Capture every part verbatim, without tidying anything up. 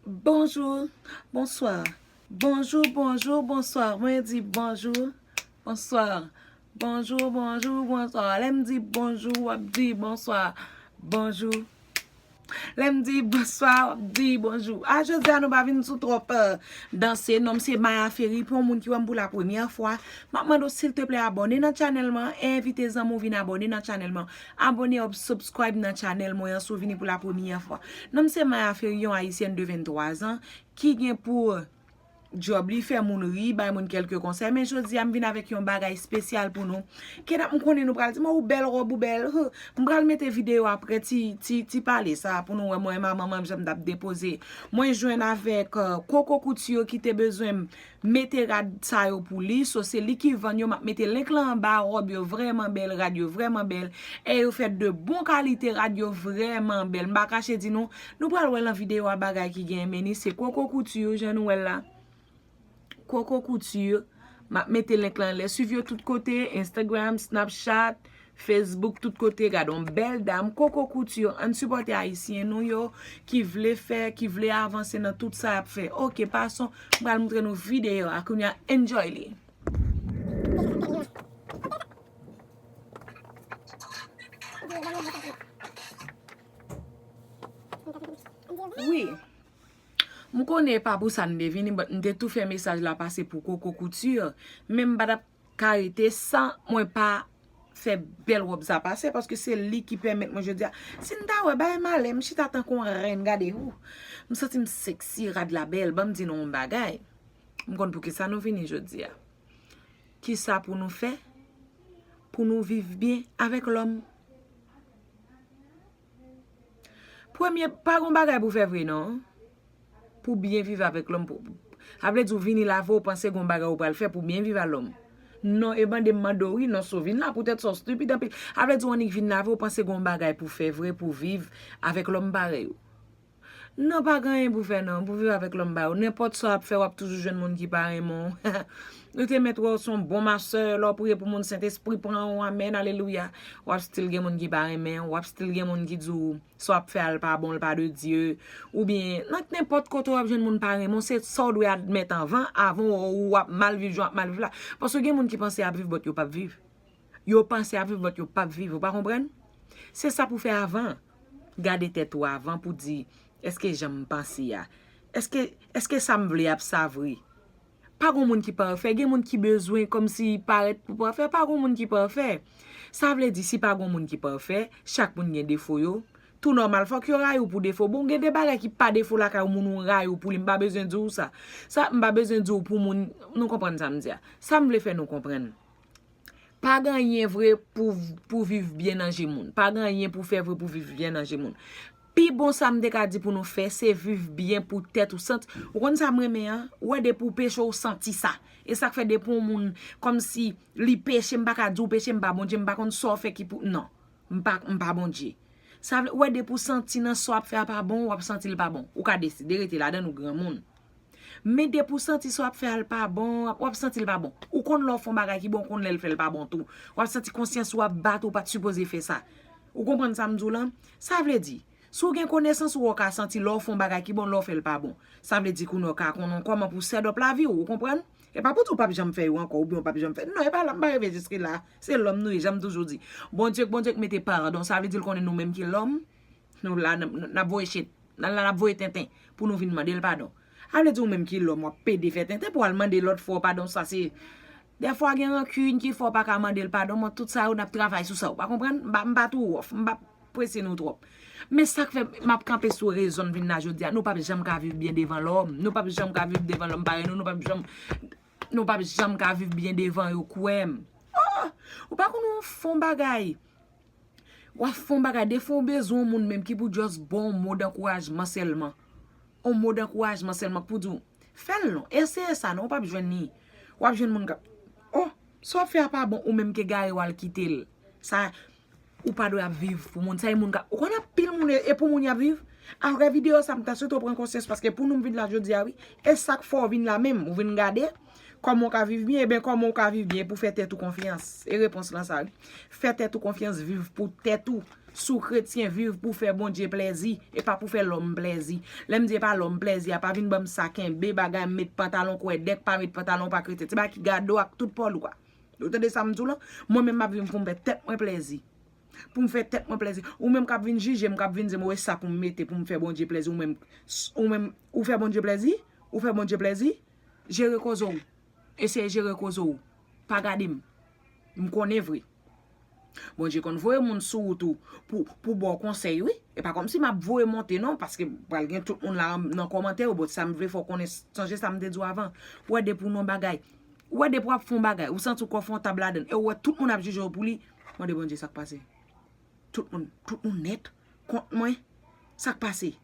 Bonjou, bonswa. Bonjou, bonjou, bonswa. Mwen di bonjou, bonswa. Bonjou, bonjou, bonswa. Lè m di bonjou, w ap di bonswa. Bonjou. Lè m di bonswa, w ap di bonjou. A, jodi a nou pa vin sou twòp, euh, danse. Non, m se Maya Ferry. Pou yon moun ki wè m pou la premyè fwa, m ap mande w silteplè abòne nan channel mwen, e envite zanmi w vin abòne nan channel mwen. Abòne ou subscribe nan channel mwen an si w vini pou la premyè fwa. Non, m se Maya Ferry, yon ayisyèn de venntwa zan, ki gen pou djòb li fè moun ri, bay moun kèlke konsèy. Men jodi a, m vin avèk yon bagay espesyal pou nou. Kedap, m konnen nou pral di m, "Ou bèl, wòb ou bèl." Huh. M pral mete videyo aprè ti, ti, ti pale sa pou nou wè mwen e manman m jan m t ap depoze. Mwen jwenn avèk, euh, Coco Couture ki te bezwen m mete rad sa yo pou li. So, se li ki vann yo. M ap mete link lan anba. Wòb yo vrèman bèl, rad yo vrèman bèl. E yo fèt de bon kalite, rad yo vrèman bèl. M pa kache di nou, nou pral wè lan videyo a bagay ki gen men li. Se Coco Couture, jan nou wè l la. Coco Couture. M ap mete link lan anlè. Swiv yo tout kote, Instagram, Snapchat, Facebook, tout kote. Gade yon bèl dam, Coco Couture. Ann sipòte ayisyen nou yo ki vle fè, ki vle avanse nan tout sa y ap fè. Oke, pason, m pral moutre nou videyo a kounye a. Enjoy li. Wi. M konnen e pa pou sa n te vini, but m te tou fè mesaj la pase pou Coco Couture, men m pa t ap ka rete san mwen pa fè bèl wòb sa pase, paske se li ki pèmèt mwen jodi a. Si n ta wè, bagay malè, m chita tankou yon rèn, gade, ou. M santi m seksi, rad la bèl, ban m di nou yon bagay. M konn poukisa nou vini jodi a. Kisa pou nou fè pou nou viv byen avèk lòm? Premye, pa gon bagay pou fè vre non. Pou byen viv avèk lòm, pou, sa vle di ou vini lave, ou panse gon bagay ou pral fè pou byen viv a lòm. Non, e mande m mande w wi, non, si w vin la poutèt sa w stipid anpil. Sa vle di w annik vin lave, ou panse gon bagay pou fè vre, pou viv avèk lòm parèy ou. Non, pa gen anyen pou fè non, pou viv avèk lòm parèy ou. Nenpòt sa w ap fè, w ap toujou jwenn moun ki pa renmen w. Yo te mèt wè w se yon bon masè, lè w priye pou moun, Sentespri pran w, amèn, alelouya. W ap still gen moun ki pa renmen w, w ap still gen moun ki di w sa w ap fè a l pa bon, l pa de Dye. Oubyen, nan nenpòt kote w ap jwenn moun pa renmen w, se sa w dwe admèt anvan, avan w, w ap mal viv jan w ap mal viv la. Paske gen moun ki panse y ap viv, but yo p ap viv. Yo panse y ap viv, but yo p ap viv. Ou pa konprann? Se sa pou fè avan. Gade tèt ou avan pou di, èske jan m panse a? Èske, èske sa m vle ap sa vre? Pa gon moun ki pafè. Gen moun ki bezwen kòmsi parèt pou pafè. Pa gon moun ki pafè. Sa vle di, si pa gon moun ki pafè, chak moun gen defo yo. Tou nòmal, fòk yo rayi w pou defo. Bon, gen de bagay ki pa defo lakay yon moun, ou rayi w pou li. M pa bezwen di w sa. Sa, m pa bezwen di w pou moun, nou konprann sa m di a. Sa m vle fè nou konprann. Pa gen anyen vre pou, pou viv byen nan je moun. Pa gen anyen pou fè vre pou viv byen nan je moun. Pi bon sa m te ka di pou nou fè, se viv byen pou tèt ou santi. Ou konn sa m renmen an? Ou wè depi w peche, ou santi sa. E sa k fè depi yon moun, kòmsi li peche, m pa ka di w peche, m pa Bondye, m pa konn sa w fè ki pou, non. M pa, m pa Bondye. Sa vle, ou wè depi w santi nan sa w ap fè a pa bon, w ap santi l pa bon. Ou ka deside rete ladan l, ou granmoun. Men depi w santi sa w ap fè a l pa bon, w ap, w ap santi l pa bon. Ou konn lè w fè yon bagay ki bon, ou konn lè l fè l pa bon tou. W ap santi konsyans ou ap bat ou, ou pa t sipoze fè sa. Ou konprann sa m di w lan? Sa vle di, si w gen konesans ou, w ka santi lè w fè yon bagay ki bon, lè w fè l pa bon. Sa vle di kounye a w ka konnen kòman pou set up lavi w, ou konprann? E pa pou di w p ap janm fè yo ankò, oubyen w p ap janm fè. Non, e pa la, m pa rive jiske la. Se lòm nou ye, jan m toujou di. Bondye k, Bondye k mete padon, sa vle di l konnen nou menm ki lòm, nou la, n, n, n ap voye chet. Nan la n ap voye tenten pou nou vin mande l padon. Sa vle di ou menm ki lòm w ap pede fè tenten pou w al mande lòt frè w padon, sa se, dèfwa gen rankin ki fè w pa ka mande l padon, men tout sa yo n ap travay sou sa, ou pa konprann? M pa, m pa tou wòf, m pa presye nou twòp. Men sa k fè m ap kanpe sou rezon m vin la jodi a, nou p ap janm ka viv byen devan lòm, nou p ap janm ka viv devan lòm parèy nou, nou p ap janm, nou p ap janm ka viv byen devan yo, kwè m. Oh! Ou pa konn yon fon bagay. W ap fè yon bagay, defwa w bezwen yon moun menm ki pou just ba w yon mo dankourajman sèlman. Yon mo dankourajman sèlman k pou di w, fè l non, eseye sa non, ou p ap jwenn li. W ap jwenn moun k ap, oh, sa w ap fè a pa bon, ou menm k egare w al kite l. Sa, ou pa dwe ap viv pou moun. Sa e moun k ap, ou konn anpil moun e, e pou moun y ap viv. Apre videyo sa, m ta swete w pran konsyans paske pou nou m vin la jodi a wi. E sa k fè w vin la menm, ou vin gade. Kòman w ka viv byen? Ebyen, kòman w ka viv byen? E pou fè tèt ou konfyans. E repons lan sa, wi. Fè tèt ou konfyans, viv pou tèt ou. Si w kretyen, viv pou fè Bondye plèzi, e pa pou fè lòm plèzi. Lè m di e pa lòm plèzi a, pa vin ban m sa kenbe bagay, m met pantalon kwè dèk, pa met pantalon, pa kretyen. Ti bagay ki gade w ak tout pòl ou a. Ou tande sa m di w lan? Mwen menm m ap viv pou m fè tèt mwen plèzi. Pou m fè tèt mwen plèzi. Ou menm k ap vin jije m, k ap vin di m, "O, e sa pou m mete pou m fè Bondye plèzi." Ou menm, ou menm, ou fè Bondye plèzi? Ou fè Bondye plèzi? Jere koze w. Eseye jere koze w. Pa gade m. M konnen vre. Bondye konn voye moun sou wout ou pou, pou ba w konsèy, wi. E pa kòmsi m ap voye monte, non, paske pral gen tout moun la nan kòmantè yo, but sa m vle fè w konnen, sonje sa m te di w avan. Ou wè depi w nan bagay, ou wè depi w ap fè yon bagay, ou santi w konfòtab ladan l, e ou wè tout moun ap jije w pou li, mande Bondye sa k pase. Tout moun, tout moun nèt kont mwen. Sa k pase?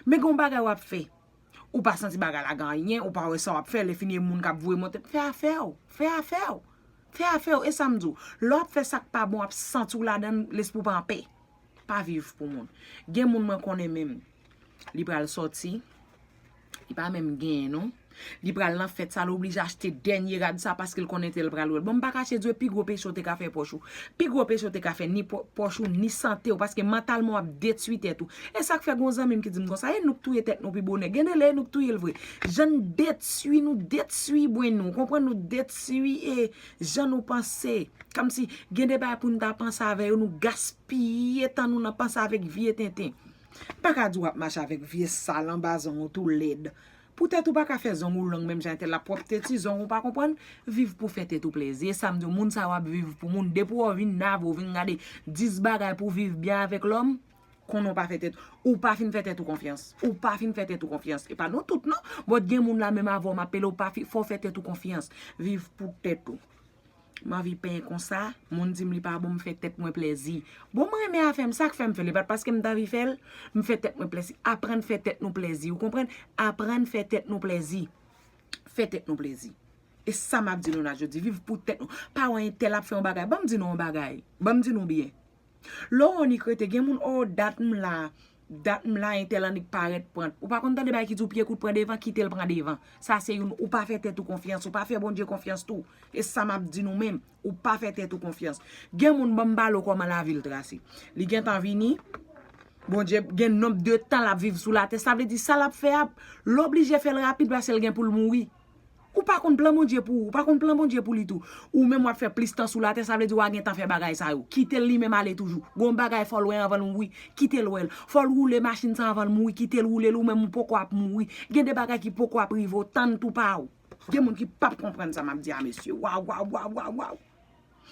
Men gen yon bagay w ap fè. Ou pa santi bagay la gen anyen, ou pa wè sa w ap fè, lè fini e moun k ap voye monte. Fè afè w, fè afè w, fè afè w, e sa m di w. Lè w ap fè sa k pa bon, w ap santi w ladan l, lespri w pa anpè. Pa viv pou moun. Gen moun mwen konnen menm, li pral sòti, li pa menm genyen non. Li pral nan fèt sa, l oblije achte dènye rad sa paske l konnen tèl pral wè l. Bon, m pa kache di w, pi gwo peche w te ka fè pòch ou. Pi gwo peche w te ka fè ni pò-, pòch ou, ni sante w, paske mantalman w ap detwi tèt ou. E sa k fè gen yon zanmi m ki di m konsa, e nou k touye tèt nou pi bonè. Gen de lè, e nou k touye l vre. Jan n detwi, nou detwi bren nou, konprann, nou detwi e jan nou panse. Kòmsi gen de bagay pou n ta panse avè yo, nou gaspiye tan nou nan panse avèk vye tenten. M pa ka di w ap mache avèk vye sal anba zong ou tou lèd. Poutèt ou pa ka fè zong ou long menm jan entèl la, pwòpte ti zong ou pa konprann, viv pou fè tèt ou plèzi. E sa m di w, moun sa yo ap viv pou moun. Depi w vin nave, w vin gade dis bagay pou viv byen avèk lòm, konnen w pa fè tèt, ou pa fin fè tèt ou konfyans. Ou pa fin fè tèt ou konfyans. E pa nou tout non. But gen moun la menm avè w m ap pale, ou pa fi, fò w fè tèt ou konfyans. Viv pou tèt ou. M anvi penyen konsa, moun di m li pa bon, m fè tèt mwen plèzi. Bon, mwen renmen afè m, sa k fè m fè l, e pa t paske m t anvi fè l, m fè tèt mwen plèzi. Aprann fè tèt nou plèzi, ou konprann? Aprann fè tèt nou plèzi. Fè tèt nou plèzi. E sa m ap di nou la jodi, viv pou tèt nou. Pa wè entèl ap fè yon bagay, ban m di nou yon bagay. Ban m di nou byen. Lè w annik rete, gen moun, o, dat m la, dat m la, entèl annik parèt pran. Ou pa konn tande bagay ki di w pye kout pran devan, kite l pran devan. Sa se youn, ou pa fè tèt ou konfyans, ou pa fè Bondye konfyans tou. E sa m ap di nou menm, ou pa fè tèt ou konfyans. Gen moun, ban m pale w kòman lavi l trase. Li gentan vini, Bondye gen nonb de tan l ap viv sou latè, sa vle di sa l ap fè a, l oblije fè l rapid paske l gen pou l mouri. Ou pa konn plan Bondye pou ou, ou pa konn plan Bondye pou li tou. Ou menm w ap fè plis tan sou latè, sa vle di w a gentan fè bagay sa yo. Kite l li menm ale toujou. Gon bagay fò l wè anvan l mouri, kite l wè l. Fò l woule machin sa anvan l mouri, kite l woule l, ou menm ou poko ap mouri. Gen de bagay ki poko ap rive w, tann tou pa w. Gen moun ki p ap konprann sa m ap di a, mesye. Waw, waw, waw, waw, waw.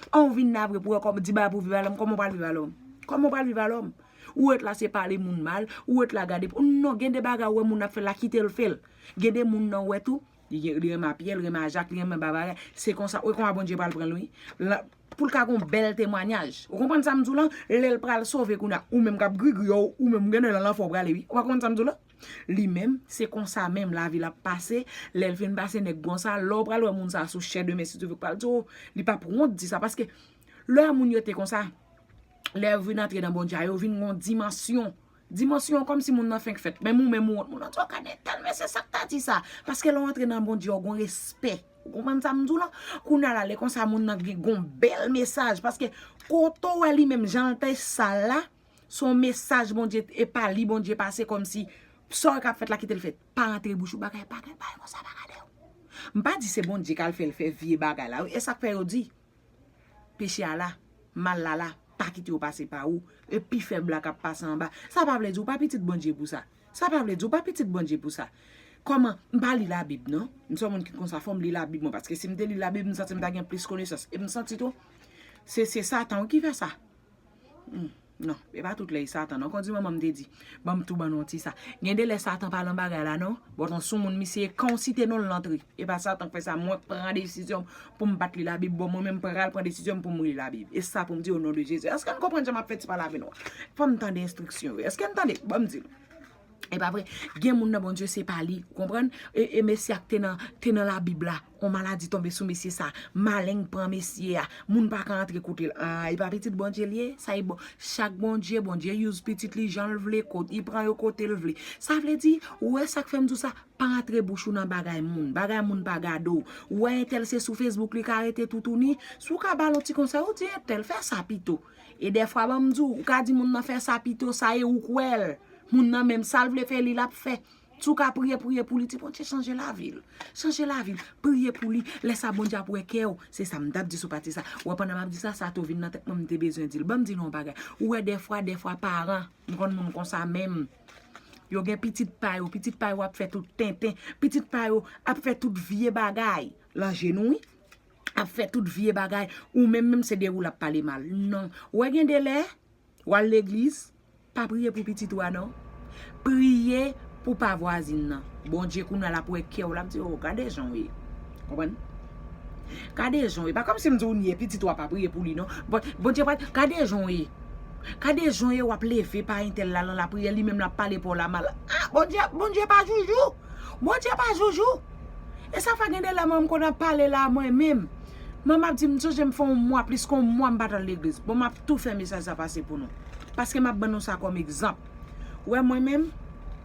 An ou vin la vre pou wè kòman di bagay pou viv alòm, kòman w pral viv alòm? Kòman w pral viv alòm? Ou ret la se pale moun mal, ou ret la gade, non, gen de bagay ou wè moun ap fè la, kite l fè l. Gen de moun nan ou wè tou, li, li renmen a Pyè, li renmen a Jak, li renmen bagay. Se konsa, ou wè kòman Bondye pral pran l, wi. La, pou l ka gon bèl temwanyaj. Ou konprann sa m di w lan? Lè l pral sove kounye a, ou menm k ap grigri yo, ou menm gen de lè lan fò w prale, wi. Ou pa konprann sa m di w lan? Li menm, se konsa menm lavi l ap pase. Lè l fin pase nèg konsa, lè w pral wè moun sa sou chè demen, si Dye vle, k pral di w, li p ap wont di sa. Paske lè moun yo te konsa, lè yo vin antre nan Bondye a, yo vin gon dimansyon. Dimansyon kòmsi moun nan fenk fèt. Menm ou menm ou wont, moun nan di w, "Gade tèl mesye sa k ta di sa." Paske lè w antre nan Bondye, w gon respè. Ou konprann sa m di w lan? Kounye a la, lè konsa moun nan gen gon bèl mesaj. Paske kote w wè li menm, jan l te sal la, se yon mesaj Bondye, e pa li Bondye pase kòmsi sa w wè k ap fèt la, kite l fèt. Pa rantre bouch ou, bagay, bagay, bagay konsa pa gade w. M pa di se Bondye k al fè l fè vye bagay la, wi. E sa k fè yo di, peche a la, mal la la, pa kite yo pase pa ou. E pi fèb la k ap pase anba. Sa pa vle di ou pa pitit Bondye pou sa. Sa pa vle di ou pa pitit Bondye pou sa. Kòman? M pa li Labib, non. M se yon moun ki konsa, fò m li Labib mwen, paske si m te li Labib, m santi m ta gen plis konesans. E m santi tou, se, se Satan ki fè sa. Hmm, non, e pa tout lè e Satan, non. Kon di manman m te di, ban m tou ban nou yon ti sa. Gen de lè Satan pa lan bagay la, non. But on sou moun misye, kan w site non l, l antre. E pa Satan k fè sa, mwen pran desizyon m pou m pa t li Labib. Bon, mwen menm pral pran desizyon m pou m li Labib. E sa pou m di, o non de Jezi. Èske n konprann jan m ap fè ti pale avè nou a? Fò m tande enstriksyon yo. Èske n tande? Ban m di nou. E pa vre, gen moun nan Bondye se pa li, ou konprann? E, e mesye a k te nan, te nan Labib la, yon maladi tonbe sou mesye sa, maleng pran mesye a, moun pa ka antre kote l. Ah, e pa pitit Bondye l ye, sa e bon. Chak Bondye, Bondye use pitit li jan l vle, kot, li pran yo kote l vle. Sa vle di, ou wè sa k fè m di w sa, pa antre bouch ou nan bagay moun, bagay moun pa gade w. Ou wè entèl se sou Facebook li ka rete toutouni, si w ka ba l yon ti konsèy, ou di entèl, fè sa pito. E dèfwa, ban m di w, ou ka di moun nan fè sa pito, sa e ou k wè l. Moun nan menm, sa l vle fè, li l ap fè. Si w ka priye, priye pou li, di Bondye chanje lavi l. Chanje lavi l. Priye pou li. Lè sa Bondye ap wè kè w. Se sa m t ap di sou pati sa. Ou wè pandan m ap di sa, sa tou vin nan tèt mwen, m te bezwen di l. Ban m di nou yon bagay. Ou wè dèfwa, dèfwa paran, m konn moun konsa menm. Yo gen pitit pa yo, pitit pa yo ap fè tout tenten. Pitit pa yo ap fè tout vye bagay. Lan je nou, wi. Ap fè tout vye bagay. Ou menm, menm se de ou l ap pale mal. Non. Ou wè gen de lè, w al legliz, pa priye pou pitit ou a non. Priye pou pa vwazin nan. Bondye kounye a l ap wè kè w, l ap di, "Oh, gade jan w ye." Konprann? Gade jan w ye. Pa kòmsi m di w nye pitit ou a pa priye pou li non. Bon, Bondye pa, gade jan w ye. Gade jan w ye, w ap leve pa entèl la lan lapriyè, li menm l ap pale pa w la mal. Ah, Bondye, Bondye pa joujou. Bondye pa joujou. E sa fè gen de lè mwen m konn ap pale la mwen menm. Mwen m ap di m sonje m fè yon mwa, plis ke yon mwa m pa t al legliz. Bon, m ap tou fè mesaj sa pase pou nou. Paske m ap ban nou sa kòm egzanp. Ou wè mwen menm,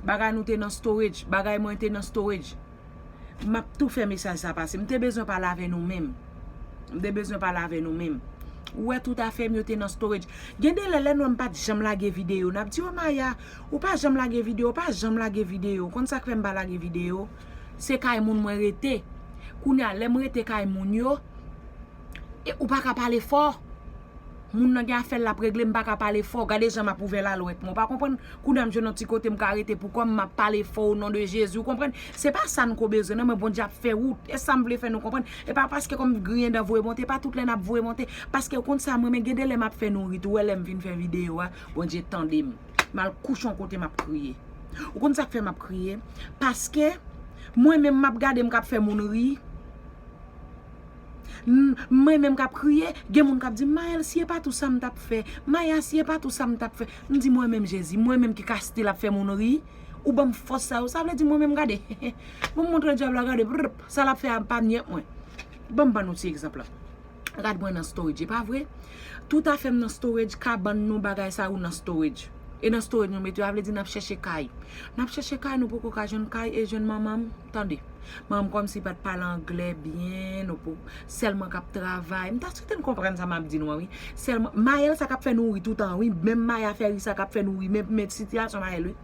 bagay nou te nan storage, bagay mwen te nan storage. M ap tou fè mesaj sa pase. M te bezwen pale avè nou menm. M te bezwen pale avè nou menm. Ou wè tout afè m yo te nan storage. Gen de lè lè nou wè m pa t janm lage videyo. N ap di, "Oh Maya, ou pa janm lage videyo, ou pa janm lage videyo." Konn sa k fè m pa lage videyo? Se kay moun mwen rete. Kounye a, lè m rete kay moun yo, e ou pa ka pale fò. Moun nan gen afè l l ap regle, m pa ka pale fò. Gade jan m ap ouvè lalwèt mwen. Ou pa konprann? Kounye a m jwenn yon ti kote m ka rete pou kò m, m ap pale fò o non de Jezi. Ou konprann? Se pa sa n ko bezwen non, men Bondye ap fè wout. E sa m vle fè nou konprann. E pa paske kòm griyen dan voye monte, pa tout lè n ap voye monte. Paske ou konn sa mwen, men gen de lè m ap fè nou ri tou. Ou wè lè m fin fè videyo a, Bondye tande m. M al kouche yon kote m ap kriye. Ou konn sa k fè m ap kriye? Paske mwen menm m ap gade m k ap fè moun ri. M, mwen menm k ap kriye, gen moun k ap di m, "Maël, si e pa tou sa m t ap fè, Maya, si e pa tou sa m t ap fè." M di, "Mwen menm, Jezi, mwen menm ki ka still ap fè moun ri, ou ban m fòs sa yo." Sa vle di mwen menm, gade, ban m montre dyab la, gade, brrp, sa l ap fè a pa nyèt mwen. Ban m ban nou ti egzanp la. Gad mwen nan storage, e pa vre? Tout afè m nan storage, kabann nou, bagay sa yo nan storage. E nan storage nou mete yo, sa vle di n ap chèche kay. N ap chèche kay, nou poko ka jwenn kay e jwenn manman m. Tande. Manman m kòmsi pa t pale anglè byen, nou po, sèlman k ap travay. M ta swete n konprann sa m ap di nou an, wi. Sèlman, Maël sa k ap fè nou ri toutan, wi. Menm Maya fè ri sa k ap fè nou ri. Men, men sitiyasyon Maël, wi.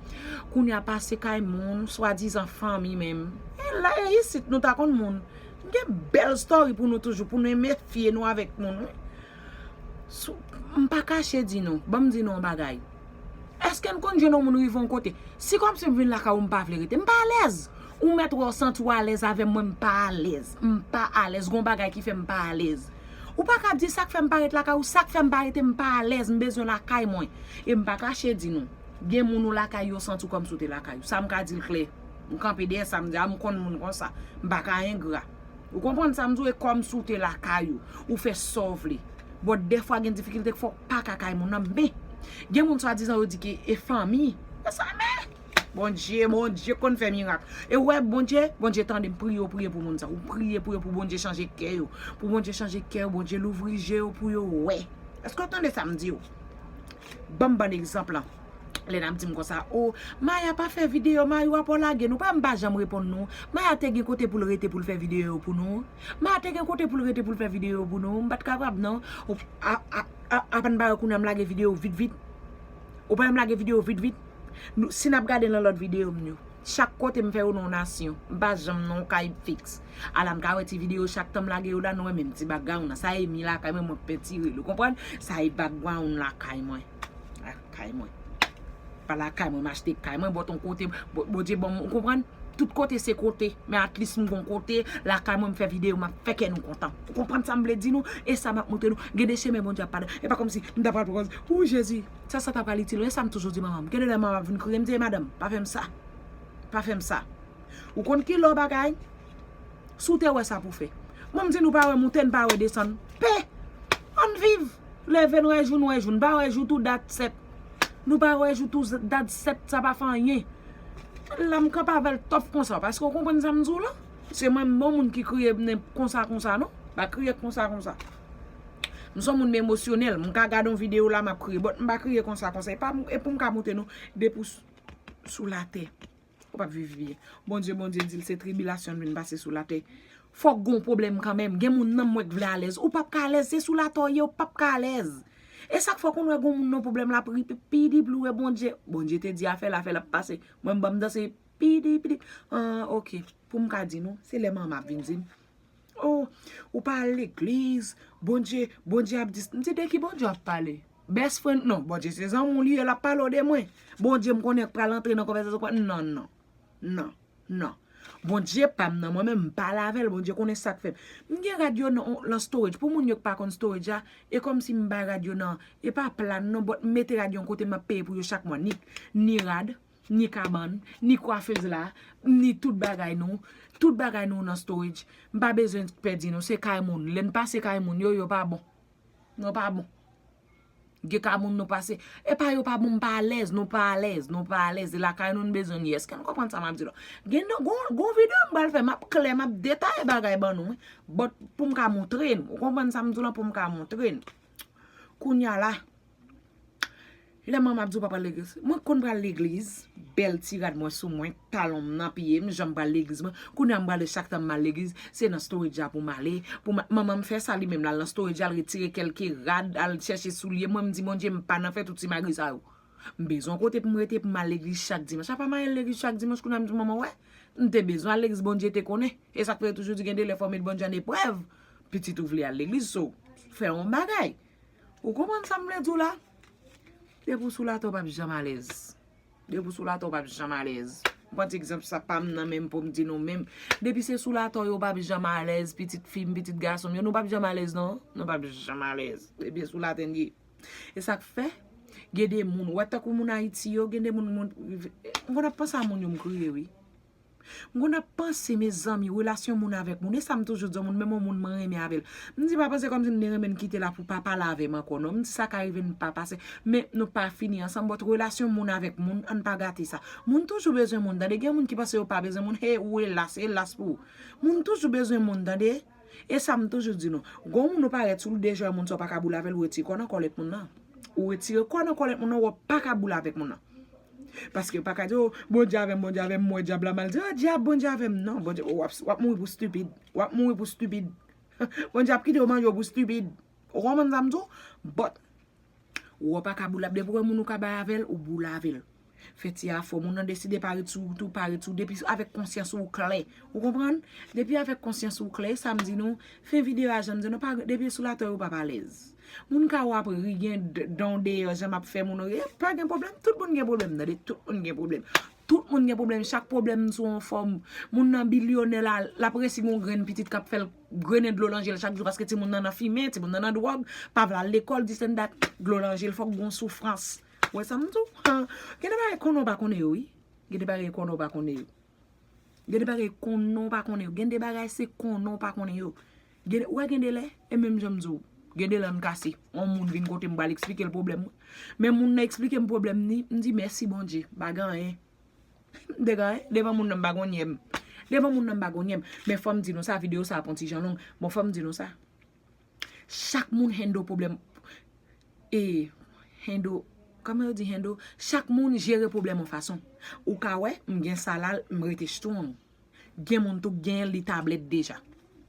Kounye a pase kay moun, swadizan fanmi menm. E la, e isit nou ta konn moun. M gen bèl story pou nou toujou, pou nou enmefye nou avèk moun, wi. Sou, m pa kache di nou, ban m di nou yon bagay. Èske n konn jwenn yon moun rive yon kote? Si kòmsi m vin lakay ou, m pa vle rete, m pa alèz. Ou mèt wè w santi w alèz avè m, mwen m pa alèz. M pa alèz, gon bagay ki fè m pa alèz. Ou pa ka di sa k fè m pa ret lakay ou, sa k fè m pa rete, m pa alèz, m bezwen lakay mwen. E m pa kache di nou, gen moun ou lakay yo santi w kòmsi w te lakay ou. Sa m ka di l klè. M kanpe dèyè sa, m di a, m konn moun konsa. M pa ka engra. Ou konprann sa m di w? E kòmsi w te lakay ou, ou fè sa w vle. But dèfwa gen difikilte k fè w pa ka kay moun nan. Men, gen moun swadizan yo di ke e fanmi. E sa men! Bondye, Bondye konn fè mirak. E w wè Bondye, Bondye tande m, priye w, priye pou moun sa. Ou priye pou yo, pou Bondye chanje kè yo. Pou Bondye chanje kè yo, Bondye louvri je yo pou yo wè. Èske w tande sa m di w? Ban m ban egzanp lan. Lè n ap di m konsa, "O, Maya pa fè videyo, Maya w ap lage nou, pa m pa janm reponn nou. Maya te gen kote pou l rete pou l fè videyo yo pou nou. Maya te gen kote pou l rete pou l fè videyo yo pou nou. M pa t kapab non. O, a, a, a, apann ba yo kounye a m lage videyo vit vit. Ou pa wè m lage videyo vit vit. Nou, si n ap gade nan lòt videyo m yo, chak kote m fè yo nan yon nasyon. M pa janm nan yon kay fiks. Ala m ka wè ti videyo chak tan m lage yo la, nou wè menm ti background nan. Sa e mi lakay mwen, mwen pentire l. Ou konprann? Sa e background lakay mwen. Lakay mwen. Pa lakay mwen, m achte kay mwen, bòt yon kote, Bo-, Bondye ban m, ou konprann? Tout kote se kote, men at least m gon kote, lakay mwen m fè videyo, m ap fè kè nou kontan. Ou konprann sa m vle di nou? E sa m ap montre nou. Gen de chemen Bondye ap pale. E pa kòmsi m ta pral pran, o Jezi, sa, sa ta pral itil mwen. E sa m toujou di manman m. Gen de lè manman m ap vin kriye, m di, "Madanm, pa fè m sa. Pa fè m sa." Ou konn ki lò bagay? Si w te wè sa pou fè. Mwen m di nou pa wè moute, n pa wè desann. Pe! Ann viv! Leve n wè jou, n wè jou. N pa wè jou tou dat sèt. Nou pa wè jou tou dat sèt, sa pa fè anyen. La m kanpe avè l top konsa, paske w konprann sa m di w la? Se mwen m bon moun ki kriye konsa konsa non. Pa kriye konsa konsa. M se yon moun m emosyonèl, m ka gade yon videyo la m ap kriye, but m pa kriye konsa konsa. E pa e pou m ka montre nou depi w sou latè. Ou p ap viv byen. Bondye, Bondye di l se tribilasyon l vin pase sou latè. Fòk gon pwoblèm kanmenm. Gen moun nan mwen k vle alèz. Ou p ap ka alèz. Se sou latè w ye, ou p ap ka alèz. E sa k fè w konn wè gon moun nan pwoblèm la pri pidi pli wè Bondye. Bondye te di afè l, afè l ap pase. Mwen m ban m danse pidi pidi. Ah, ok. Pou m ka di nou, se lè manman ap vin di m. Oh, ou pa al legliz. Bondye, Bondye ap di. M di de ki Bondye w ap pale? Best friend, non, Bondye se zanmi w li ye, l ap pale w de mwen. Bondye m konnen k pral antre nan konvèsasyon, non, non, non, non. Bondye pa m nan, mwen menm m pale avè l, Bondye konnen sa k fè m. M gen rad yo nan, nan storage, pou moun yo k pa konn storage a, e kòmsi m bay rad yo nan, e pa plan non, but m mete rad yo yon kote m ap peye pou yo chak mwa, ni, ni rad, ni kabann, ni kwafez la, ni tout bagay nou, tout bagay nou nan storage. M pa bezwen pèdi nou, se kay moun. Lè n pase kay moun yo, yo pa bon. Nou pa bon. Gen ka moun nou pase. E pa yo pa bon, m pa alèz, nou pa alèz, nou pa alèz. E lakay nou, n bezwen n ye. Èske n konprann sa m ap di la? Gen nan, gon, gon videyo m pral fè, m ap klè, m ap detaye bagay ban nou, wi. But pou m ka montre n. Ou konprann sa m di w la, pou m ka montre n. Kounye a la, lè manman ap di w pa pral legliz. Mwen konn pral legliz, bèl ti rad mwen sou mwen, talon m nan pye m, jan m pral legliz mwen. Kounye a m prale chak tan m al legliz, se nan storage a pou m ale. Pou ma- manman m fè sa li menm, l al nan storage a, l retire kèlke rad, al chèche soulye. Mwen m di Bondye m pa nan fè tout ti magri sa yo. M bezwen yon kote pou m rete, pou m al legliz chak dimanch. Apa m al legliz chak dimanch, kounye a m di manman, wè, m te bezwen al legliz, Bondye te konnen. E sa k fè yo toujou di gen de lè fò w met Bondye an eprèv. Pitit ou vle al legliz, so, fè yon bagay. Ou konprann sa m vle di w la? Depi w sou latè, w p ap janm alèz. Depi w sou latè, w p ap janm alèz. M pran ti egzanp sa pa m nan menm pou m di nou menm. Depi se sou latè w ye, w p ap janm alèz, pitit fi m, pitit gason m yo, nou p ap janm alèz non. Nou p ap janm alèz. Depi sou latè n ye. E sa k fè, gen de moun, w wè tankou moun Ayiti yo, gen de moun, moun, m konn ap panse a moun yo, m kriye wi. M konn ap panse, mezanmi, relasyon moun avèk moun. E sa m toujou di yon moun, menm yon moun mwen renmen avè l. M di pa panse kòmsi m te renmen n kite la pou pa pale avè m ankò non. M di sa ka rive n pa pase, men nou pa fini ansanm, but relasyon moun avèk moun, ann pa gate sa. Moun toujou bezwen moun, tande. Gen moun ki panse yo pa bezwen moun, hey, ou elas, elas pou ou. Moun toujou bezwen moun, tande. E sa m toujou di nou, gon moun ou parèt sou l, deja moun sa w pa ka boule avè l, ou retire kò nan kòlèt moun nan. Ou retire kò nan kòlèt moun nan, ou pa ka boule avèk moun nan. Paske yo pa ka di, oh, Bondye avè m, Bondye avè m, m wè dyab la mal di, ah, dyab, Bondye avè m. Non, Bondye, w ap, w ap mouri pou stipid. W ap mouri pou stipid. Bondye ap kite yo manje w pou stipid. Ou konprann sa m di w? But, ou pa ka boule, depi w wè moun ou ka bay avè l, ou boule avè l. Fè ti afò, moun nan deside pa ret sou wout ou, pa ret sou, depi avèk konsyans ou klè. Ou konprann? Depi avèk konsyans ou klè, sa m di nou, fen videyo a jan m di nou, pa, depi sou latè ou p ap alèz. Moun ka w ap ri, gen d- dan w deyò, jan m ap fè moun ri, pa gen pwoblèm, tout moun gen pwoblèm, tande, tout moun gen pwoblèm. Tout moun gen pwoblèm, chak pwoblèm sou yon fòm. Moun nan bilyonè la, l ap resi gen yon grenn pitit k ap fè l grennen dlo nan je l chak jou, paske timoun nan nan fimen, timoun nan nan dwòg, pa vle al lekòl, this and that, dlo nan je l, fòk gen yon soufrans. Ou wè sa m di w? Gen de bagay konnen w pa konnen yo, wi. Gen de bagay konnen w pa konnen yo. Gen de bagay konnen w pa konnen yo. Gen de bagay se konnen w pa konnen yo. Gen de, ou wè gen de lè, e menm jan m di w, gen de lè n kase. Yon moun vin kote m pral eksplike l pwoblèm mwen. Men moun nan eksplike m pwoblèm ni, m di mèsi Bondye, m pa gen anyen. M te gen anyen, devan moun nan m pa gon nyèm. Devan moun nan m pa gon nyèm. Men fò m di nou sa, videyo sa ap yon ti jan long. Bon, fò m di nou sa. Chak moun handle pwoblèm. E, handle, kòman yo di handle? Chak moun jere pwoblèm yon fason. Ou ka wè, m gen sa la, m rete strong. Gen moun tou k genyen li tablèt deja.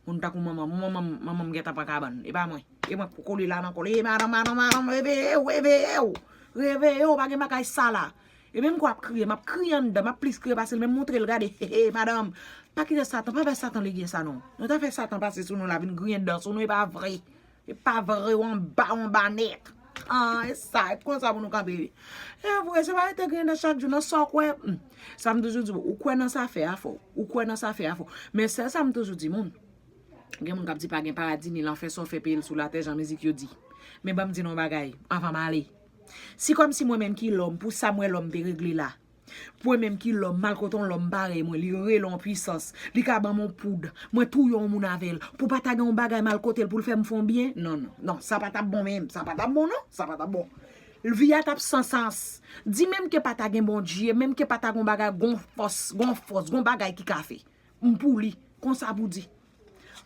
Moun tankou manman m, manman m, manman m gentan pran kabann. E pa mwen. E mwen k pou kole la nan kole. E madanm, madanm, madanm, reveye w, reveye w. Reveye w, pa gen bagay sa la. E menm ke w ap kriye, m ap kriye anndan, m ap plis kriye pase l, men m montre l, gade, he, he, madanm, pa kite Satan, pa bay Satan legen sa non. Nou ta fè Satan pase sou nou la, vin griyen dan sou nou, e pa vre. E pa vre, w anba, w anba nèt. Ah, e sa, e konsa pou nou kanpe. E vre, se pa rete griyen dan chak jou, nan sa w kwè. Hmm. Sa m toujou di, ou kwè nan sa, fè afè w. Ou kwè nan sa, fè afè w. Men sèl sa m toujou di moun, gen moun k ap di pa gen paradi ni lanfè, sa w fè peye l sou latè, jan mizik yo di. Men ban m di nou yon bagay, anvan m ale. Si kòmsi mwen menm ki lòm, pou sa m wè lòm te regle la, mwen menm ki lòm, m al kote yon lòm parèy mwen, li rele yon pwisans, li ka ban m yon poud, mwen touye yon moun avè l, pou pa ta gen yon bagay m al kote l pou l fè m fè yon byen, non, non, non, sa pa t ap bon menm, sa pa t ap bon non, sa pa t ap bon. Vi a t ap san sans. Di menm ke pa ta gen Bondye, menm ke pa ta gon bagay, gon fòs, gon fòs, gon bagay ki ka fè. M pou li. Konsa pou di.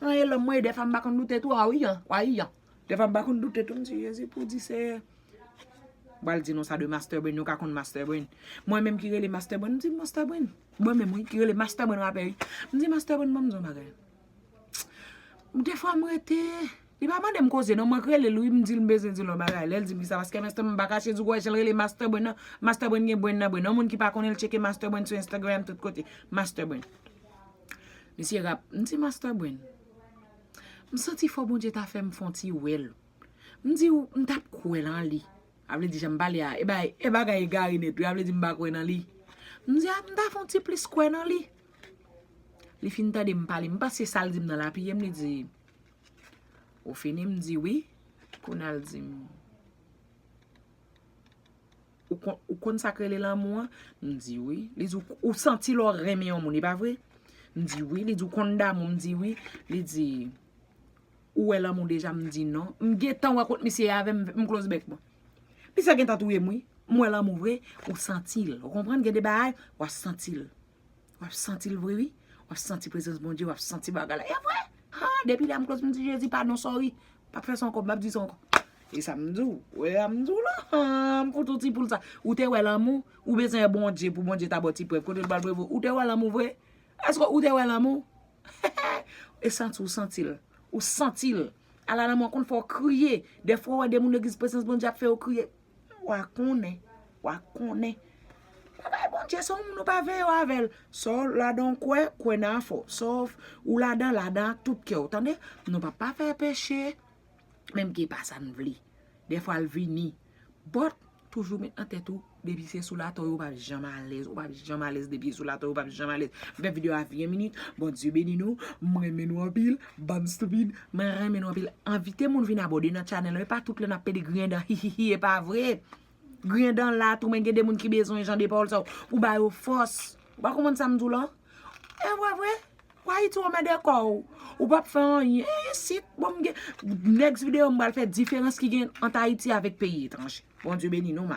An e lòm mwen, dèfwa m pa konn doute tou, a wi an, wa wi an. Dèfwa m pa konn doute tou, m di Jezi pou di Seyè. M pral di nou sa de Master Brain, nou ka konn Master Brain. Mwen menm ki rele Master Brain, m di Master Brain. Mwen menm wi, ki rele Master Brain, w ap wè wi. M di Master Brain, ban m di yon bagay. Defwa m rete, li pa mande m koze non, mwen k rele l wi, m di l m bezwen di l yon bagay. Lè l di m kisa, paske Master Brain m pa kache di w, wè jan l rele Master Brain nan, Master Brain gen brain nan brain. Yon moun ki pa konnen l tcheke Master Brain sou Instagram tout kote. Master Brain. Misye rap, m di Master Brain. M santi fò Bondye ta fè m fè yon ti wè l. M di w, m t ap kwè nan li. A vle di jan m pale a, e bagay, e bagay egare nèt wi, a vle di m pa kwè nan li. M di a, m ta fè yon ti plis kwè nan li. Li fin tande m pale, m panse sa l di m nan l apiye m, li di, ou fini? M di wi. Kounye a l di m, ou konn, ou konn sa k rele lanmou an? M di wi. Li di, ou, ou santi lè w renmen yon moun, e pa vre? M di wi. Li di, ou konn damou? M di wi. Li di, ou wè lanmou deja? M di non. M gentan wè kot misye ye avè m, m close bèk mwen. Misye gentan touye m wi. M wè lanmou vre, ou santi l. Ou konprann? Gen de bagay, w ap santi l. W ap santi l vre wi. W ap santi prezans Bondye, w ap santi bagay la. E vre? Ha, depi lè a m close, m di Jezi padon, sorry. P ap fè sa ankò, m p ap di sa ankò. E sa m di w, wè a m di w la, ha, m fout ou ti poul sa. Ou te wè lanmou, ou bezwen Bondye pou Bondye ta ba w ti prèv. Kote l pral prèv ou? Ou te wè lanmou vre? Èske ou te wè lanmou? E santi, ou santi l. Ou santi l. Ala lanmou an konn fè w kriye. Dèfwa w wè de moun legliz prezans Bondye ap fè yo kriye. W a konnen. W a konnen. Bagay Bondye, se yon moun ou pa veye w avè l. Sa w ladan w kwè, kwè nan afè w. Sa w, ou ladan, ladan ak tout kè w. Tande? Nou p ap pa fè peche. Menm ke pa sa n vle. Dèfwa l vini. But, toujou met nan tèt ou, depi se sou latè w, ou p ap janm alèz, ou p ap janm alèz, depi sou latè w, ou p ap janm alèz. M fè videyo a ven minit, Bondye beni nou, m renmen nou anpil, bann stupid, mwen renmen nou anpil. Envite moun vin abòne nan channel la, e pa tout lè n ap pede griyen dan, hi, hi, hi, e pa vre. Griyen dan la tou, men gen de moun ki bezwen jan de pawòl sa yo, pou ba yo fòs. Ou pa konprann sa m di w la? E vre, vre. Kwa Ayiti w anmède kò w. Ou p ap fè anyen. E isit, bon, m gen, next videyo, m pral fè diferans ki gen ant Ayiti avèk peyi etranje. Bondye beni nou, m ale.